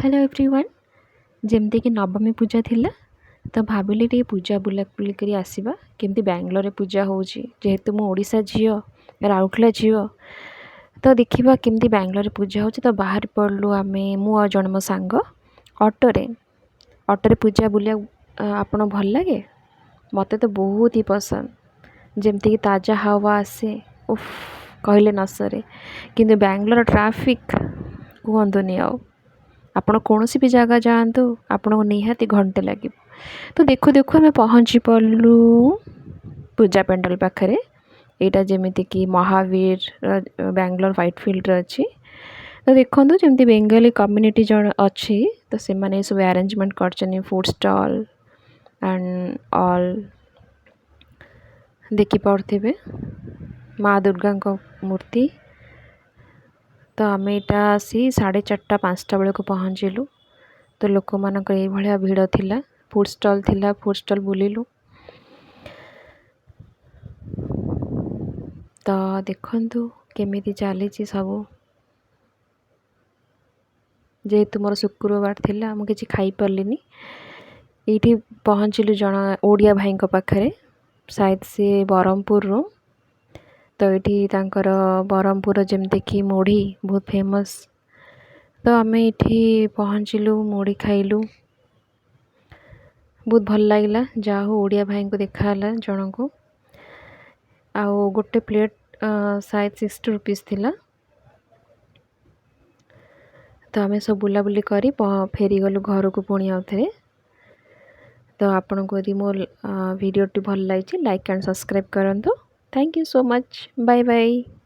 Hello everyone, ଯେମିତିକି ନବମୀ ପୂଜା ଥିଲା ତ ଭାବିଲି ଟିକେ ପୂଜା ବୁଲାବୁଲି କରି ଆସିବା, କେମିତି ବାଙ୍ଗାଲୋରରେ ପୂଜା ହେଉଛି। ଯେହେତୁ ମୁଁ ଓଡ଼ିଶା ଝିଅ, ରାଉରକେଲା ଝିଅ, ତ ଦେଖିବା କେମିତି ବାଙ୍ଗାଲୋରରେ ପୂଜା ହେଉଛି। ତ ବାହାରି ପଡ଼ିଲୁ ଆମେ, ମୁଁ ଆଉ ଜଣେ ମୋ ସାଙ୍ଗ, ଅଟୋରେ। ଅଟୋରେ ପୂଜା ବୁଲିବାକୁ ଆପଣ ଭଲ ଲାଗେ? ମୋତେ ତ ବହୁତ ହି ପସନ୍ଦ। ଯେମିତିକି ତାଜା ହାୱା ଆସେ, ଉଫ୍, କହିଲେ ନ ସରେ। କିନ୍ତୁ ବାଙ୍ଗାଲୋର ଟ୍ରାଫିକ୍ କୁହନ୍ତୁନି ଆଉ। ଆପଣ କୌଣସି ବି ଜାଗା ଯାଆନ୍ତୁ, ଆପଣଙ୍କୁ ନିହାତି ଘଣ୍ଟେ ଲାଗିବ। ତ ଦେଖୁ ଦେଖୁ ଆମେ ପହଞ୍ଚି ପଡ଼ିଲୁ ପୂଜା ପେଣ୍ଡାଲ ପାଖରେ। ଏଇଟା ଯେମିତିକି ମହାବୀର ବାଙ୍ଗାଲୋର ହ୍ୱାଇଟ୍ ଫିଲ୍ଡରେ ଅଛି। ତ ଦେଖନ୍ତୁ, ଯେମିତି ବେଙ୍ଗାଲୀ କମ୍ୟୁନିଟି ଜଣେ ଅଛି, ତ ସେମାନେ ଏସବୁ ଆରେଞ୍ଜମେଣ୍ଟ କରିଛନ୍ତି, ଫୁଡ଼୍ ଷ୍ଟଲ୍ ଆଣ୍ଡ ଅଲ୍। ଦେଖିପାରୁଥିବେ ମା ଦୁର୍ଗାଙ୍କ ମୂର୍ତ୍ତି। ତ ଆମେ ଏଇଟା ଆସି 4:30 5ଟା ବେଳକୁ ପହଞ୍ଚିଲୁ। ତ ଲୋକମାନଙ୍କର ଏଇଭଳିଆ ଭିଡ଼ ଥିଲା। ଫୁଡ଼୍ ଷ୍ଟଲ୍ ଥିଲା, ଫୁଡ଼୍ ଷ୍ଟଲ୍ ବୁଲିଲୁ। ତ ଦେଖନ୍ତୁ କେମିତି ଚାଲିଛି ସବୁ। ଯେହେତୁ ମୋର ଶୁକ୍ରବାର ଥିଲା, ମୁଁ କିଛି ଖାଇପାରିଲିନି। ଏଇଠି ପହଞ୍ଚିଲୁ ଜଣ ଓଡ଼ିଆ ଭାଇଙ୍କ ପାଖରେ, ସାୟଦ ସିଏ ବ୍ରହ୍ମପୁରରୁ। ତ ଏଇଠି ତାଙ୍କର ବ୍ରହ୍ମପୁର ଯେମିତିକି ମୁଢ଼ି ବହୁତ ଫେମସ୍। ତ ଆମେ ଏଇଠି ପହଞ୍ଚିଲୁ, ମୁଢ଼ି ଖାଇଲୁ, ବହୁତ ଭଲ ଲାଗିଲା। ଯାହା ହଉ, ଓଡ଼ିଆ ଭାଇଙ୍କୁ ଦେଖା ହେଲା ଜଣଙ୍କୁ। ଆଉ ଗୋଟେ ପ୍ଲେଟ୍ ସାୟଦ 60 ରୁପିସ୍ ଥିଲା। ତ ଆମେ ସବୁ ବୁଲାବୁଲି କରି ଫେରିଗଲୁ ଘରକୁ ପୁଣି ଆଉ ଥରେ। ତ ଆପଣଙ୍କୁ ଯଦି ମୋ ଭିଡ଼ିଓଟି ଭଲ ଲାଗିଛି, ଲାଇକ୍ ଆଣ୍ଡ ସବସ୍କ୍ରାଇବ୍ କରନ୍ତୁ। Thank you so much, bye bye.